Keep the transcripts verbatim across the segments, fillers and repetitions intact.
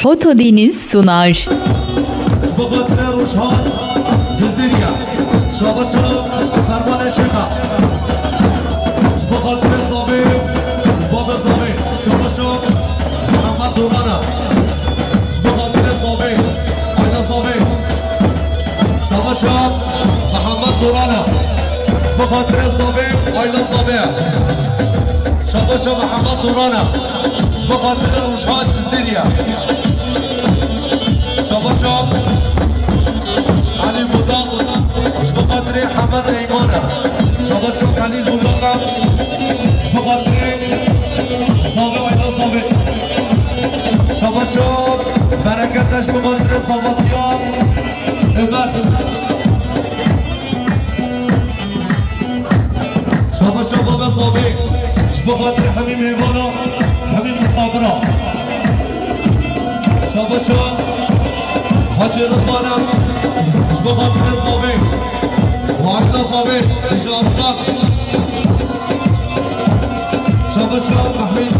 Foto Deniz sunar. Ji bo xatirê Rojhan Cizîriye. Şabaşa Fermanê Şêxa. Ji bo xatirê Zavê, Baba Zavê. Şabaşa Mihemed Dorana. Ji bo xatirê Zavê, Ayna Zavê. Şabaşa Mihemed Dorana. Ji bo xatirê Zavê, Ayna Zavê. Şabaşa Mihemed Dorana. Ji bo xatirê Rojhan Cizîriye. Şabaşa Elî Budaq. Ji bo xatirê Hemed Eymana. Şabaşa Elî Budaq. Ji bo xatirê Zavê, Ayna Zavê. Şabaşa Bereket, ji bo xatirê Zavatiya Ömer. Şabaşa Baba Zavê, ji bo xatirê hemî mêvana, hemî misafira. Şabaşa Hacî Ridvan e, ji bo xatirê Zavê. Û Ayna Zavê, ji Aslan. Şabaşa Mehmet,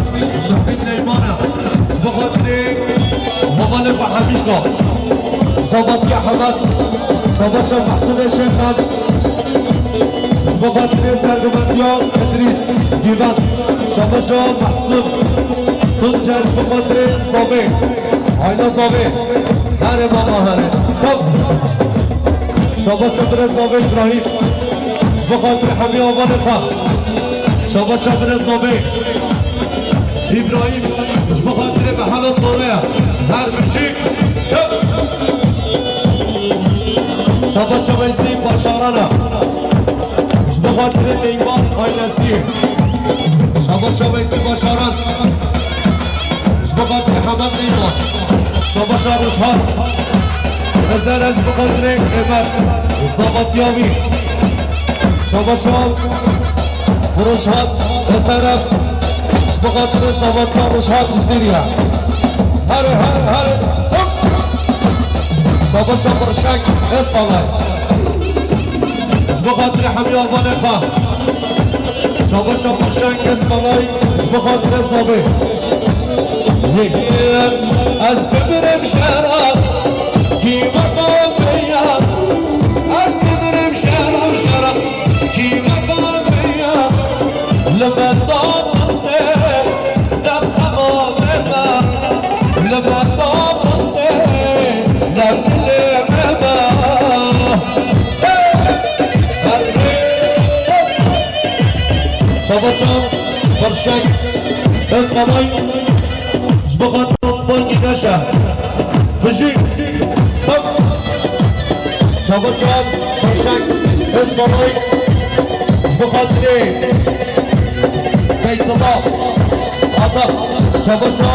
Mehmet Neyman e, ji bo xatirê hevalê xwe Hemîşka. Zavatiya Hemed. Şabaşa Mehsûdê Şêxan. Ji bo xatirê sergumetiya Idrîs Gîvan. Şabaşa Mehsûd Tuncer, ji bo xatirê Zavê. Ayna Zavê. Here baba here. Tam. Şabaşa birê Zavê Îbrahîm. Ji bo xatirê hemî avanê xwe. Şabaşa birê Zavê Îbrahîm. Ji bo xatirê Mihemed Doraya. Her bijî. Şabaşa Weysî Başarana. Ji bo xatirê Neyman ailesî. Şabaşa Weysî Başaran. Ji bo xatirê Hemed Neyman. Şabaşa Rojhan. Hezar e ji bo xatirê Êmer. Zavatiya wî. Şabaşa Rojhan. Hezar e ji bo xatirê Zavatiya Rojhan Cizîriye. Here, here, here. Hop! Şabaşa Birşeng Eskalay. Ji bo xatirê hemî avanê xwe. Şabaşa Birşeng Eskalay, ji bo xatirê Zavê. Yek. Ez bimirim şera, kî me babiya. Ez bimirim şera, şera, kî me babiya. Li me da birsê, dem xema me me. Li me da birsê, dem dilê me me. Hey! Şabaşa Birşeng Eskalay, ji bo xatir Spangî Neşe. Bijî. Tam. Şabaşa Birşeng Eskalay, ji bo xatirê Beytullah Atak. Şabaşa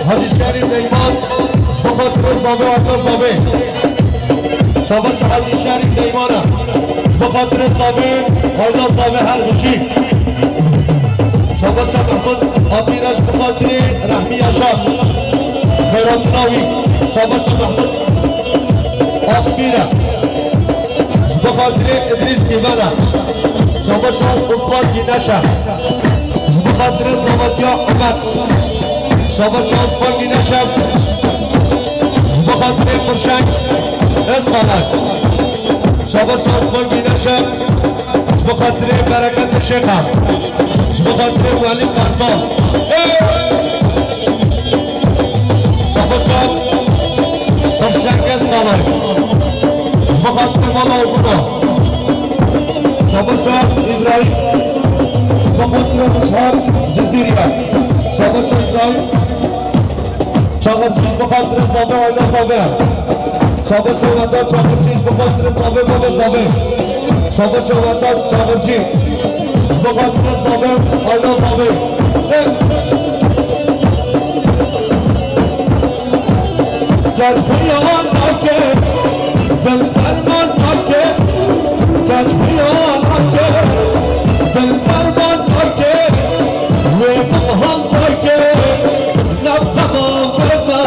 Hacî Şerîf Neyman, ji bo xatirê Zavê, Atak Zavê. Şabaşa Hacî Şerîf Neyman e. Ji bo xatirê Zavê, Ayna Zavê her bijî. Şabaşa Mehmûd Amîr e, ji bo xatirê Rehmî Yaşar. Xeyratina wî. Şabaşa Mehmûd Amîr e. Ji bo xatirê Idrîs Gîvene. Şabaşa Osman Gîneşe. Ji bo xatirê Zavatiya Emed. Şabaşa Osman Gîneşe. Ji bo xatirê Birşeng Eskalay. Şabaşa Osman Gîneşe. Ji bo xatirê Bereketê Şêxa. Ji bo xatirê Welî Kartal. Ê! Şabaşa Birşeng Eskalay. Ji bo xatirê mala û buna. Şabaşa Îbrahîm. Ji bo xatirê Rojhan Cizîriye. Şabaşa Îbrahîm. Çaxirçî ji bo xatirê Zavê, Ayna Zavê. Şabaşa Wedat Çaxirçî ji bo xatirê Zavê, Baba Zavê. Şabaşa Wedat Çaxirçî ji bo xatirê Zavê, Ayna Zavê. Ê! Keç xiya nake, dil derman nake. Keç xiya nake, dil derman nake. Wê min hal dake, nav xema me me.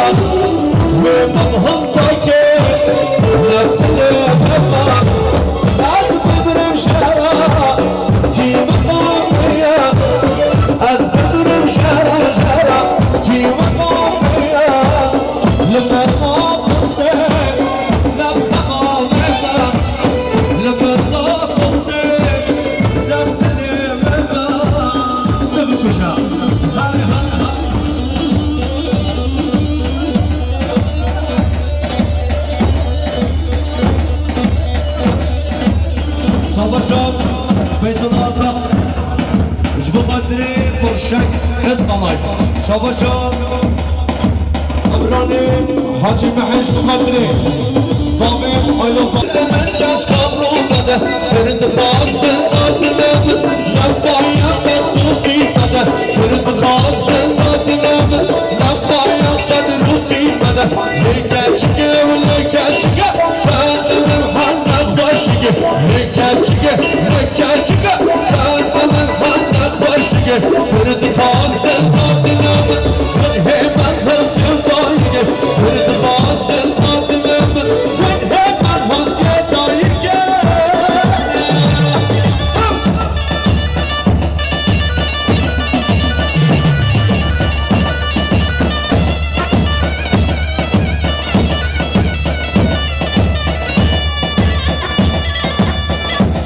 Wê min hal dake, nav dilê me me. Ez bimirim şera, kî min namiye. Ez bimirim şera, şera, kî min namiye. Eskanay. Şabaşa. Evranê Hacı Meheş Mukadre. Zavê Ayla Zavê. Min keç kablo bede, Kurd xasin dadine min, ne paya qed rûqî bede, Kurd xasin dadine min, ne paya qed rûqî bede. Lê keçike û lê keçike, qed min hene xweşike. Lê keçike, lê keçike, qed min hene xweşike. Kurd xasin dadine min, min hê min hestê dayike. Kurd xasin dadine min, min hê min hestê dayike.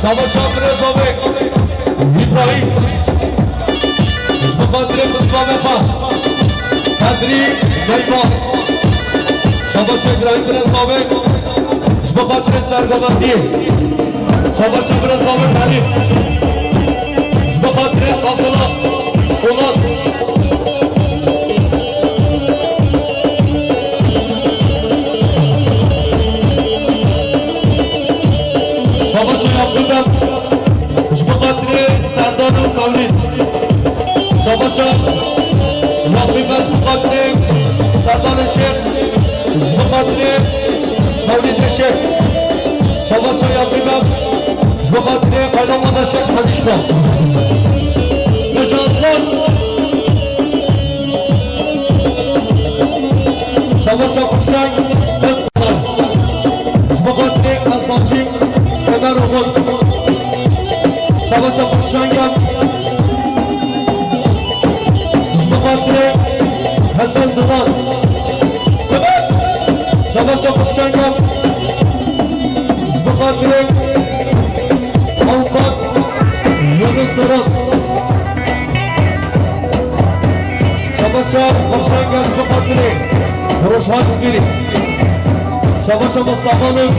Şabaşa birêz avê Îbrahîm. Ji bo xatirê Mistafê xwe. Qedrî Meyvan. Şabaşa Îbrahîm birêz avê. Ji bo xatirê sergovendiyê. Şabaşa birêz avê Melîk. Ji bo xatirê Abdullah Polat. Şabaşa Yaqûb Beg, ji bo xatirê Serdar û Mewlîd. Şabaşa Yaqûb Beg, ji bo xatirê Serdar Şêx, ji bo xatirê Mewlîd Şêx. Şabaşa Yaqûb Beg, ji bo xatirê Qaylamada Şêx Hemîşka. Nijadxan. Şabaşa Qurşeng, dest xwe. Ji bo xatirê Esancî, Ömer Umut. Şabaşa Qurşeng e. Ji bo xatirê Hesen Dilan. Sibet. Şabaşa Qurşeng e. Ji bo xatirê Avukat Yunus Dilan. Şabaşa Qurşeng e ji bo xatirê Rojhan Cizîrî. Şabaşa Mustafa Nur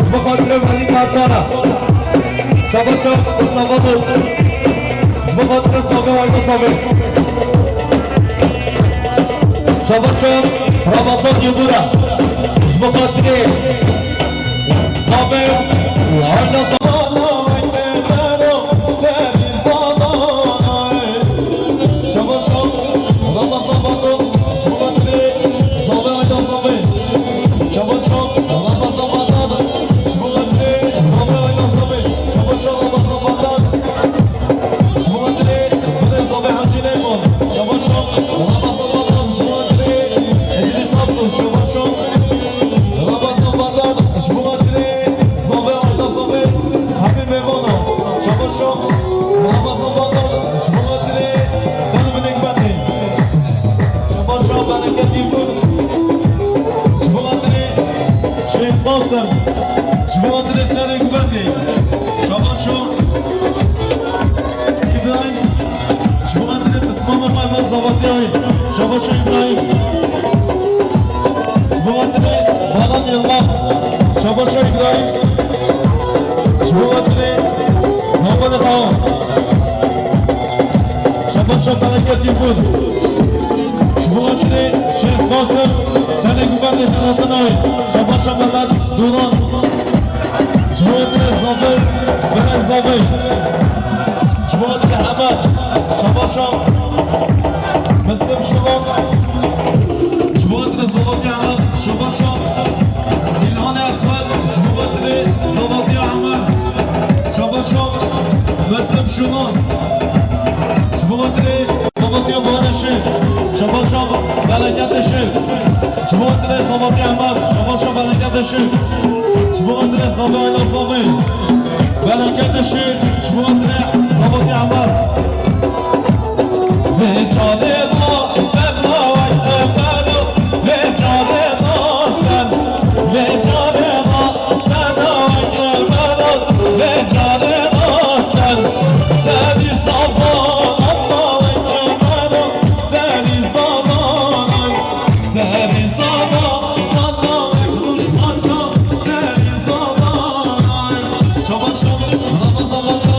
ji bo xatirê Melîka Kara. Şabaşa Mustafa Nur ji bo xatirê Zavê Ayda Zavê. Şabaşa Ramazan Yıldırım ji bo xatirê Zavê Ayda Zavê. Şabaşa Bereketî Bûr, ji bo xatirê Şêx Qasim, ji bo xatirê serê guvendê, Şabaşa Îbrahîm, ji bo xatirê pismama xwe Zavatiyayê, Şabaşa Îbrahîm, ji bo xatirê Baran Yilmaz, Şabaşa Îbrahîm, ji bo xatirê Muhammed Xawa. Şabaşa Bereketî Bûr. Ji bo xatirê Şêx Qasim, serê guvendê Xelatinayê. Şabaşa Mehmet Duran. Ji bo xatirê Zavê, Berê Zavê. Ji bo xatirê Hemed. Şabaşa Muslim Şubat. Ji bo xatirê Zavatî Hemed. Şabaşa Îlhanê Eswed. Ji bo xatirê Zavatî Hemed. Şabaşa Muslim Şubat. Ji bo xatirê Zavatiya Bareşê, Şabaşa Bereketê Şêx. Ji bo xatirê Zavatiya Emel, Şabaşa Bereketê Şêx. Ji bo xatirê Zavê Ayla Zavê, Bereketê Şêx. Ji bo xatirê Zavatiya Emel. Vê çarê da, Stella, vay Emelo, vê çarê da, Stella, vê çarê da, Stella, vay Emelo, vê çarê da, Stella. Serî zava, Serî zava, serî zava, tata wek rûşmata, serî zava. Şabaş, şabaş, Ramazan Bata.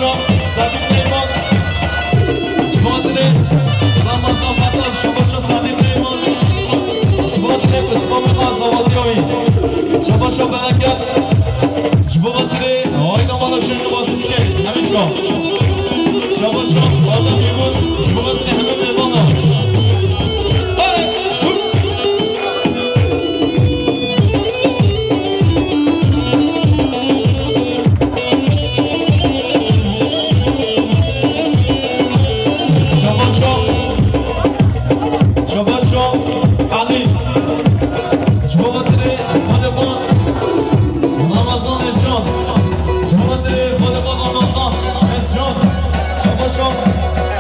Sadiq Neyman. Ji bo hatinê Ramazan Batal, şabaşa Sadiq Neyman. Ji bo hatinê pismamê xwe Zawatiya wî. Şabaşa Bereket. Ji bo hatinê Hayna Mala Şêxê Basîskê. Hemî çawa. Şabaşa Ademî bûn. Ji bo hatinê hemî mêvana. Hey! Şabaşo, Şabaşo Elî. Ji bo xatirê xalê xwe Ramazan Ercan. Ji bo xatirê xalê xwe Ramazan Ercan. Şabaşo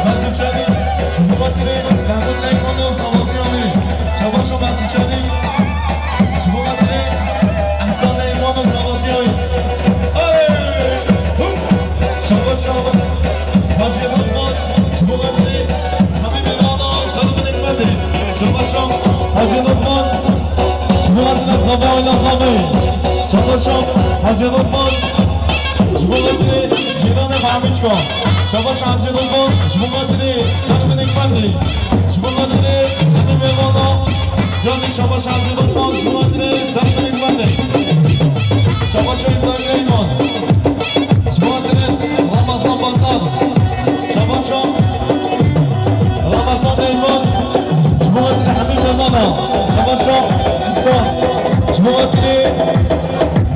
Mesut Çelîk. Ji bo xatirê Mehmet Neyman û Salatî Elî. Şabaşo Mesut Çelîk. Ji bo xatirê Ehsan Neyman û Salatî Elî. Hey! Hop! Şabaşo Hacî Lokman. Ji bo xatirê hemî mêvana, ser û binê xwe dê. Şabaşo Hacî Lokman. Ji bo xatirê Zava Oyna Zavê. Şabaşo Hacî Lokman. Ji bo xatirê cîranê Mehmûçka. Şabaş Hacî Lokman. Ji bo xatirê ser û binê xwe dê. Ji bo xatirê hemî mêvana. Canî şabaş Hacî Lokman. Ji bo xatirê ser û binê xwe dê. Şabaş Îbrahîm Neyman. Ji bo xatirê Ramazan Batal. Şabaşo Ramazan Neyman. Ji bo xatirê hemî mêvana. Şabaşo Îsa. Ji bo xatirê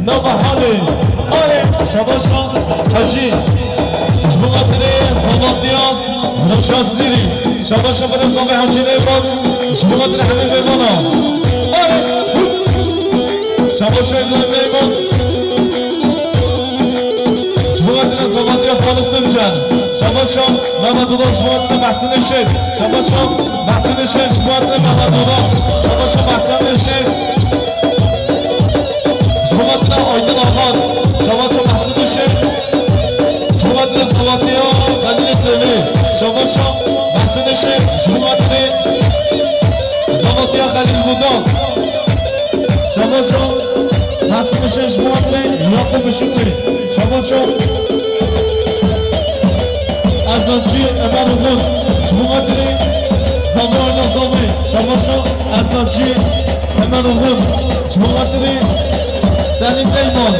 Nava Halê. Arê. Şabaşo Hecî. Ji bo xatirê Zavatiya Rewşa Zîrî. Şabaşo Bire Zavê Hecî Neyman. Ji bo xatirê hemî mêvana. Arê. Şabaşo Îbrahîm Neyman. Ji bo xatirê Zavatiya Faruk Tuncer. Şabaşo Mehmet Oda, ji bo xatirê Mehsûnê Şêx. Şabaşo Mehsûnê Şêx, ji bo xatirê Mehmet Oda. Şabaşo Mehsûnê Şêx. Ji bo xatirê Aydin Axar. Şabaşo Mehsûnê Şêx. Ji bo xatirê Zavatiya Xelîlê Sêvê. Şabaşo Mehsûnê Şêx. Ji bo xatirê Zavatiya Xelîl Budan. Şabaşo Mehsûnê Şêx, ji bo xatirê Yaqûb Işıklı. Şabaşo Ezancî Emer Oğun. Ji bo xatirê Zava Oyna Zavê. Şabaşo Ezancî Emer Oğun. Ji bo xatirê Selim Neyman.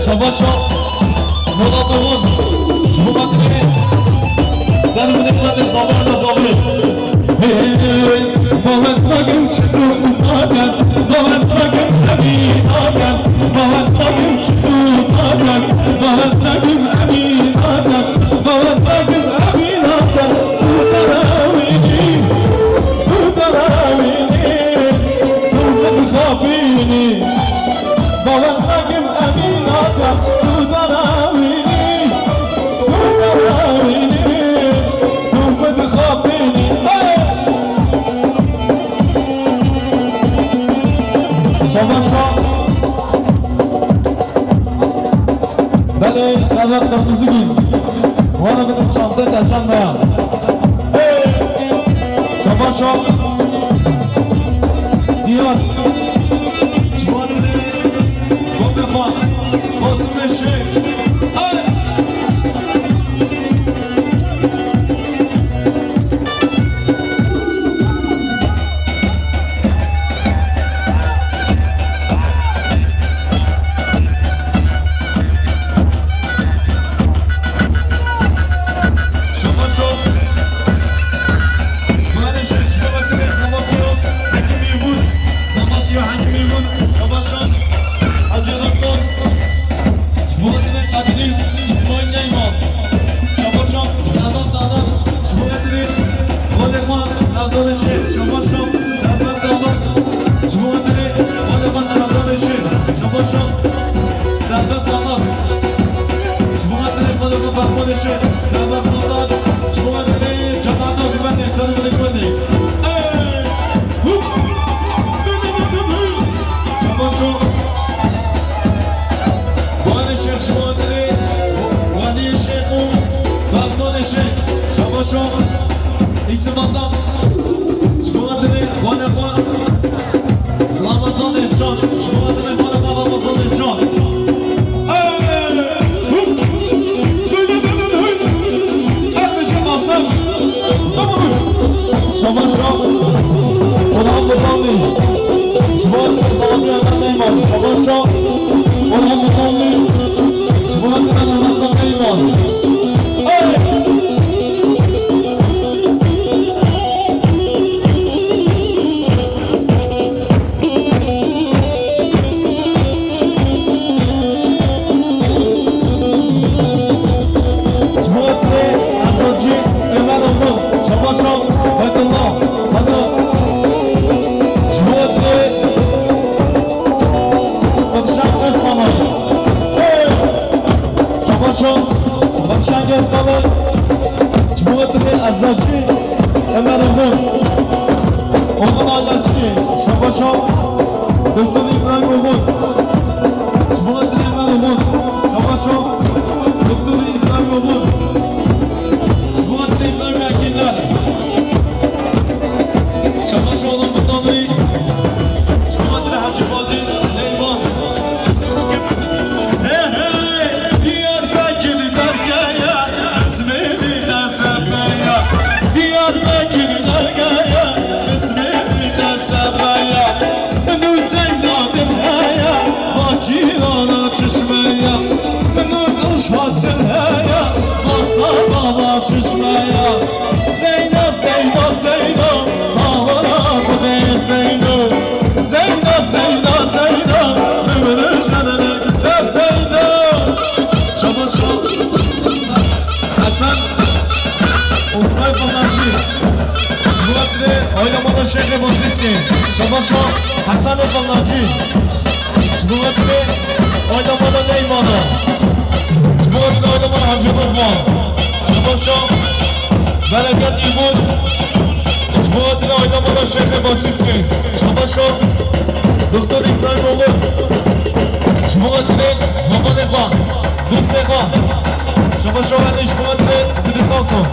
Şabaşo Polat Oğun. Ji bo xatirê ser û binê xwe dê Zava Oyna Zavê. Hey, bawen dagim çi zû zaten, bawen dagim hemî zaten, bawen dagim çi zû zaten, bawen dagim hemî zaten, bawen dagim hemî zaten. Tu derawînî, tu derawînî, tu min xapînî. Bawen dagim hemî zaten, tu derawînî, tu derawînî, tu min xapînî. Hey! Şabaşo. Belê, Sedat Kırmızıgül. Vana min çantê te çend me ya. Hey! Şabaşo. Diyar. Şuanine. Kopefa. Kosume Şêx. Hey! Şabaşo. Maalesef, ji bo xatirê Zavatiyo Hekimî bûn. Zavatiyo Hekimî bûn. Şabaşo. Hacı Doktor. Ji bo xatirê Kadirî Îsmaîl Neyman. Şabaşo Serdar Serdar. Ji bo xatirê xalê xwe Serdar Şêx. Şabaşo Serdar Serdar. Ji bo xatirê xalê xwe Serdar Şêx. Şabaşo Serdar Serdar. Ji bo xatirê xalê xwe Fehmanê Şêx. Serdar Serdar. Ji bo xatirê cemaeta Gulbendê, ser û binê Gulbendê. Ey! Hûp! Şabaşo. Wanê Şêx ji bo xatirê Waliyê Şêx û Fehmanê Şêx. Şabaşo. Îsim Adam. Ji bo xatirê xalê xwe Ramazan Özcan. Ji bo xatirê xalê xwe Ramazan Özcan. Hey! Emel Ogun. Ogun ailesi. Şabaşo. Doktor İbrahim Ogun. Şubat Emel Ogun. Şabaşo. Doktor İbrahim Ogun. Şubat İbrahim Yakinler. Şabaşo Ogun Kutlandı. Şubat Hacı Fatih Leyman. Hey, hey, Diyarbekir derkeya, İzmir'de sebeya. Diyarbekir derkeya, İzmir'de sebeya. Min û Zeyda din heya, Bakirana çişmeya. Min û Rojhat din heya, Basabana çişmeya. Zeyda, Zeyda, Zeyda, Havara Xwedê Zeydo. Zeyda, Zeyda, Zeyda, Mewlid Şenlik de Zeydo. Şabaşo. Hasan Ustay Fırnacı. Şubatlı Oylamada Şehri Bosizki. Şabaşo Hasan Fırnacı. Şubatlı Oylamada Neymana. Şubatlı Oylamada Hacı Baba. Şabaşo. Bereket İbur. Ji bo hatine Oylamada Şehre Basîskê. Şabaşo. Doktor İbrahim Oğlu. Ji bo hatine babanê xwe. Dostê xwe. Şabaşo, hene ji bo hatine Didi Salso.